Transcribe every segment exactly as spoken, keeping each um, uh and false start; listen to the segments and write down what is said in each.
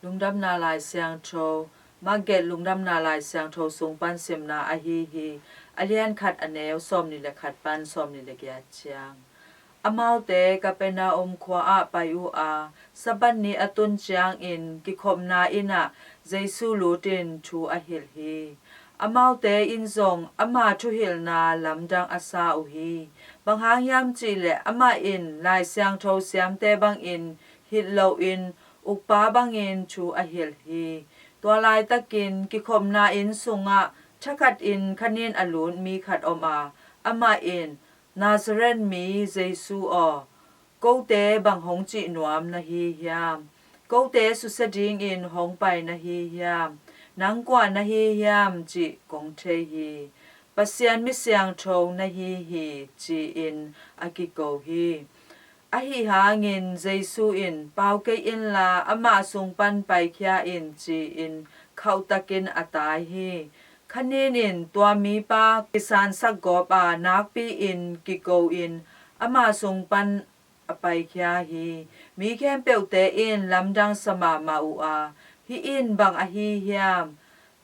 Lungdamna Lai Siangtho, Mark gelh Lungdamna Lai Siangtho sung pan simna ahi hi. A lian khat, a neu sawmnih le khat pan sawmnih le giat ciang. Amaute Capernaum khua ah pai uh a, Sabbath ni a tun ciangin kikhopna inn ah Jesu lutin thu a hilh hi. Amaute in zong ama thuhilhna lamdang a sa uh hi. Bang hang hiam cih leh amah in Lai Siangtho siamte bangin hilh loin ukpa bangin thu a hilh hi. Tua laitakin kikhopna inn sungah thakhatin khanin a lut mi khat om a, amah in, "Nazareth mi Jesu aw, kote bang hong cih nuam na hi hiam? Kote susia dingin hong pai na hi hiam? Nang kua na hi hiam cih kong thei hi. Pasian mi siangtho na hi hi," ci-in a kiko hi. Ahi hangin Jesu in, "Pau kei inla, amah sung pan paikhia in," ci-in khauhtakin a tai hi. Khanin in tua mipa kisansak gawp a, nakpi-in kiko-in ama sung pan a paikhia hi. Mi khempeuhte in lamdang sa mahmah uh a, "Hih in bang ahi hiam?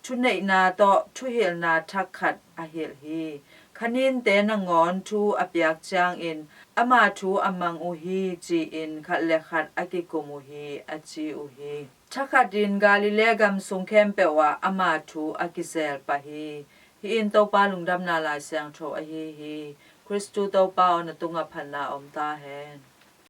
Thuneihna tawh thuhilhna thak khat a hilh hi. Khaninte nangawn thu a piak ciangin ama thu a mang uh hi," ci-in khat le khat a kikum uh hi, a ci uh hi. Thakhatin Galilee gam sung khempeuh ah ama thu a kizel pah hi. Hih in Topa Lungdamna Lai Siangtho ahi hi. Khristu Topa aw, na tungah phatna om ta hen.